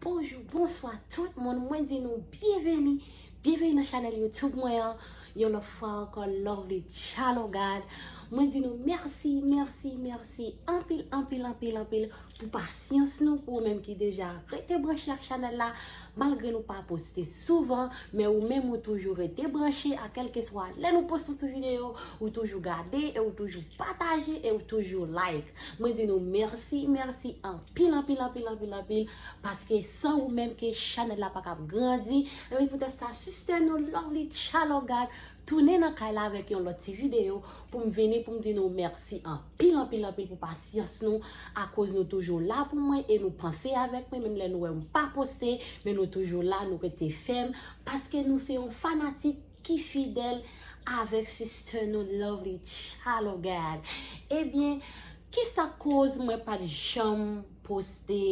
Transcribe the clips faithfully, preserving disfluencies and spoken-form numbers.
Bonjou, bonswa tout moun. Mwen di nou byenveni, byenveni nan chanèl YouTube mwen an. Yon lòt fwa ankò, Lovely Child of God. Mwen di nou mèsi, mèsi, mèsi anpil, anpil, anpil, anpil pou pasyans nou, pou ou menm ki deja rete branche ak chanèl la, malgre nou pa poste souvan, men ou menm ou toujou rete branche a kèlkeswa lè nou poste yon ti videyo, ou toujou gade e ou toujou pataje e ou toujou like. Mwen di nou mèsi, mèsi anpil, anpil, anpil, anpil, anpil, paske san ou menm ke chanèl la pa kab grandi. E poutèt sa, sister nou Lovely Child of God tounen nan kay la avèk yon lòt ti videyo pou m vini pou m di nou mèsi anpil, anpil, anpil pou pasyans nou, akoz nou toujou la pou mwen e nou panse avèk mwen, menm lè nou wè m pa poste, men nou toujou la, nou rete fèm, paske nou se yon fanatik ki fidèl avèk sister nou Lovely Child of God. Ebyen, kisa koz mwen pa t janm poste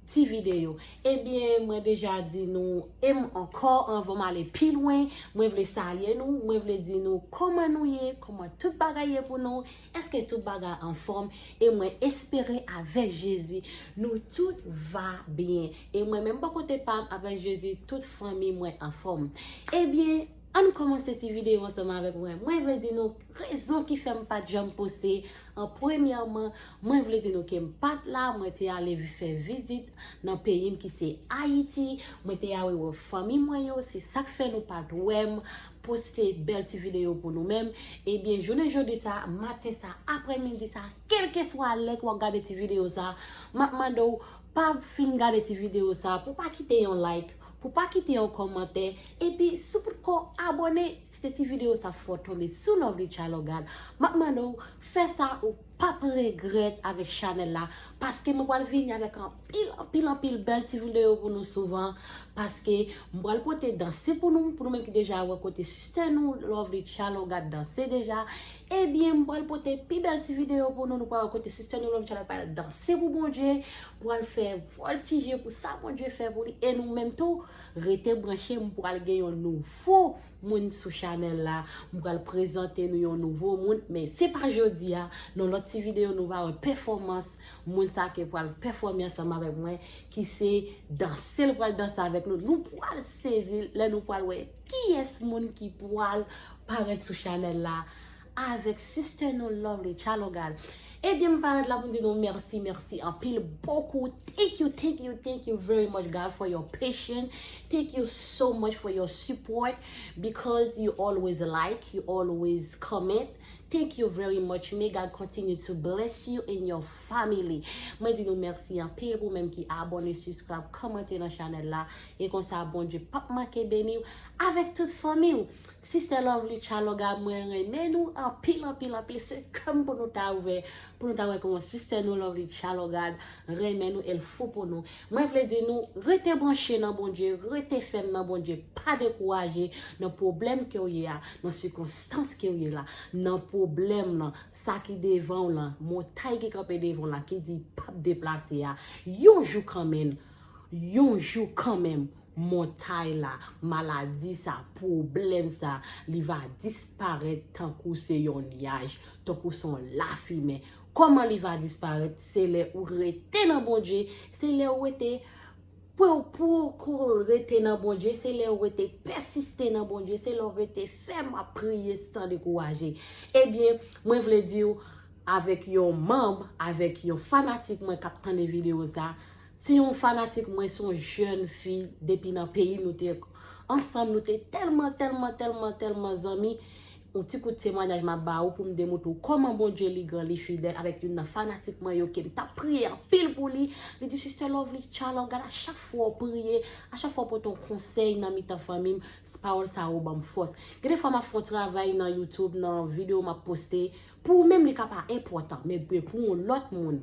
ti videyo? Ebyen, mwen deja di nou, e m ankò, anvan m ale pi lwen, mwen vle salye nou, mwen vle di nou kòman nou ye, kòman tout bagay ye pou nou, èske tout bagay anfòm, e mwen espere avèk Jezi, nou tout va byen. E mwen menm bò kote pa m, avèk Jezi, tout fanmi mwen anfòm. Ebyen, ann kòmanse ti videyo ansanm avèk mwen. Mwen vle di nou rezon ki fè m pa t janm poste an premyèman, mwen vle di nou ke m pa t la, mwen te ale vi-, fè vizit nan peyi m ki se Ayiti. Mwen te ale wè fanmi mwen yo, se sa k fè nou pa t wè m poste bèl ti videyo pou nou menm. Ebyen, jounen jodi sa, maten sa, aprèmidi sa, kèlkeswa lè ke w ap gade ti videyo sa, m ap mande w, pa fin gade ti videyo sa, pou w pa kite yon like, pou w pa kite yon kòmantè, epi si w potko abòne, si se ti videyo sa fè w tonbe sou Lovely Child of God, m ap mande w, fè sa, ou p ap regrèt avèk chanèl la, paske mwen pral vini avèk anpil, anpil, anpil bèl ti videyo pou nou souvan, paske m pral pote danse pou nou, pou nou menm ki deja wè kote sister nou, Lovely Child of God danse deja, ebyen, m pral pote pi bèl ti videyo pou nou, nou pral wè kote sister nou, Lovely Child of God pral danse pou Bondye, pral fè vòltije pou sa Bondye fè pou li, e nou menm tou, rete branche, m pral gen yon nouvo moun sou chanèl la. M pral prezante nou yon nouvo moun, men se pa jodi a. Nan lòt ti videyo, nou va wè pèfòmans moun sa ke pral pèfòme ansanm avèk mwen, ki se danse l pral danse avèk nou. Nou pral sezi lè nou pral wè kiyès moun ki pral parèt sou chanèl la avèk sister nou Lovely Child of God. Ebyen, m parèt la pou m di nou mèsi, mèsi anpil, bokou. Thank you, thank you, thank you very much, God, for your patience. Thank you so much for your support, because you always like, you always comment. Thank you very much. May God continue to bless you and your family. Mwen di nou mèsi anpil pou menm ki abòne, subscribe, kòmante nan chanèl la. E konsa, Bondye p ap manke beni w avèk tout fanmi w. Sister Lovely Child of God, mwen renmen nou anpil, anpil, anpil. Se kè m pou nou ta ouvè, pou nou ta wè kòman sister nou Lovely Child of God renmen nou e l fou pou nou. Mwen vle di nou, rete branche nan Bondye, rete fèm nan Bondye, pa dekouraje nan pwoblèm ke w ye a, nan sikonstans ke w ye la, nan pwoblèm nan, sa ki devan w lan, montay ki kanpe devan w lan, ki di p ap deplase a. Yon jou kanmenm, yon jou kanmenm, montay la, maladi sa, pwoblèm sa, li va disparèt tankou se yon nyaj, tankou se yon lafimen. Kòman li va disparèt? Se lè ou rete nan Bondye, se lè ou rete, pou ou poko rete nan Bondye, se lè ou rete pèsiste nan Bondye, se lè ou rete fèm ap priye san dekouraje. Ebyen, mwen vle di w, avèk yon manm, avèk yon fanatik mwen k ap tande videyo sa, se yon fanatik mwen, se yon jèn fi depi nan peyi m, nou te ansanm, nou te tèlman, tèlman, tèlman, tèlman zanmi. Yon ti kout temwayaj m ap ba ou pou m demontre w kòman Bondye li gran, li fidèl, avèk youn nan fanatik mwen yo ke m t ap priye anpil pou li. Li di, Sister Lovely Child of God, a chak fwa w priye, a chak fwa w pote yon konsèy nan mitan fanmi m, pawòl sa yo ban m fòs. Gen de fwa m ap fè yon travay nan YouTube, nan videyo m ap poste, pou ou menm li ka pa enpòtan, men pou yon lòt moun,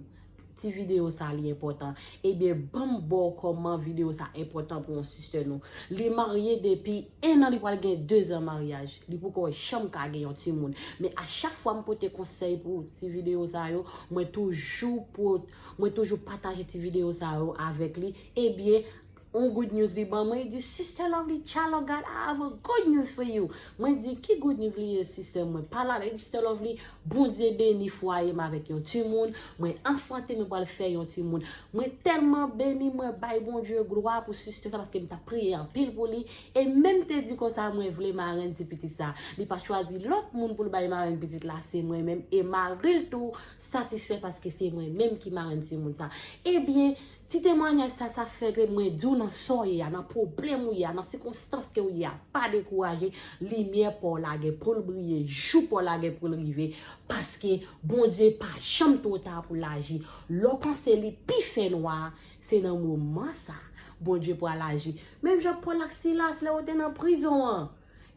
ti videyo sa li enpòtan. Ebyen, ban m ba w kòman videyo sa enpòtan pou yon sister nou. Li marye depi en an, li pral gen de zan maryaj. Li poko janm ka gen yon timoun. Men a chak fwa m pote konsèy pou ti videyo sa yo, mwen toujou pot-, mwen toujou pataje ti videyo sa yo avèk li. Ebyen, yon good news li ban mwen, li di, "Sister Lovely, child of God, I have a good news for you." Mwen di, "Ki good news li ye, sister mwen? Pale avè m." Sister Lovely, Bondye beni fwaye m avèk yon timoun. Mwen anfante, mwen pral fè yon timoun. Mwen tèlman beni, mwen bay Bondye glwa pou sister sa, paske m t ap priye anpil pou li. E menm te di konsa, "Mwen vle marenn ti pitit sa." Li pa chwazi lòt moun pou l bay marenn pitit la, se mwen menm. E mari l tou satisfè paske se mwen menm ki marenn timoun sa. Ebyen, ti temwanyaj sa, sa fè ke mwen di w nan sa w ye a, nan pwoblèm ou ye a, nan sikonstans ke w ye a, pa dekouraje, limyè pa w la gen pou l briye, jou pa w la gen pou l rive, paske Bondye pa janm twò ta pou l aji. Lè w panse li pi fè nwa, se nan moman sa, Bondye pral aji. Menm jan Pòl ak Silas, lè yo te nan prizon an,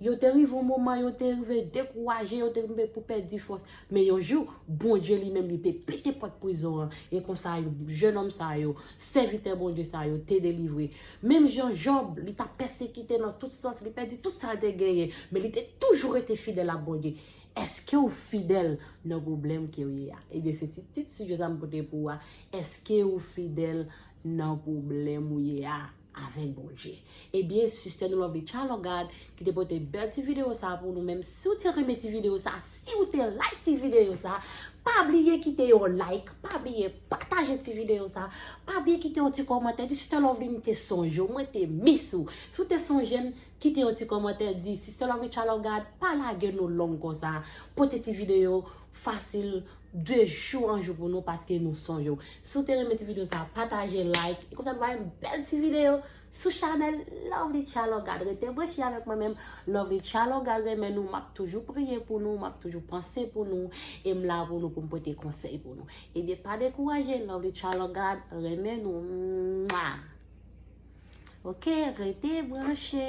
yo te rive yon moman, yo te rive dekouraje, yo te rive pou pèdi fòs. Men yon jou, Bondye li menm, li te pete pòt prizon an. E konsa, jennonm sa yo, sèvitè Bondye sa yo, te delivre. Menm jan Jòb, li t ap pèsekite nan tout sans, li pèdi tout sa l te genyen, men li te toujou rete fidèl a Bondye. Èske w fidèl nan pwoblèm ke w ye a? Ebyen, se ti tit sijè sa m pote pou w a. Èske w fidèl nan pwoblèm ou ye a avèk Bondye? Ebyen, sister nou Lovely Child of God ki te pote bèl ti videyo sa pou nou menm. Si w te renmen ti videyo sa, si w te like ti videyo sa, pa bliye kite yon like, pa bliye pataje ti videyo sa, pa bliye kite yon ti kòmantè, di, "Sister Lovely, m te sonje w, mwen te miss ou." Si w te sonje m, kite yon ti kòmantè, di, "Sister Lovely Child of God, pa lage nou long konsa. Pote ti videyo fasil, de jou an jou pou nou, paske nou sonje w." Si w te renmen ti videyo sa, pataje, like. E konsa nou va yon bèl ti videyo sou chanèl Lovely Child of God. Rete branche avèk mwen menm. Lovely Child of God renmen nou. M ap toujou priye pou nou. M ap toujou panse pou nou. E m la pou nou, pou m pote konsèy pou nou. Ebyen, pa dekouraje. Lovely Child of God renmen nou. Mwa! Ok, rete branche.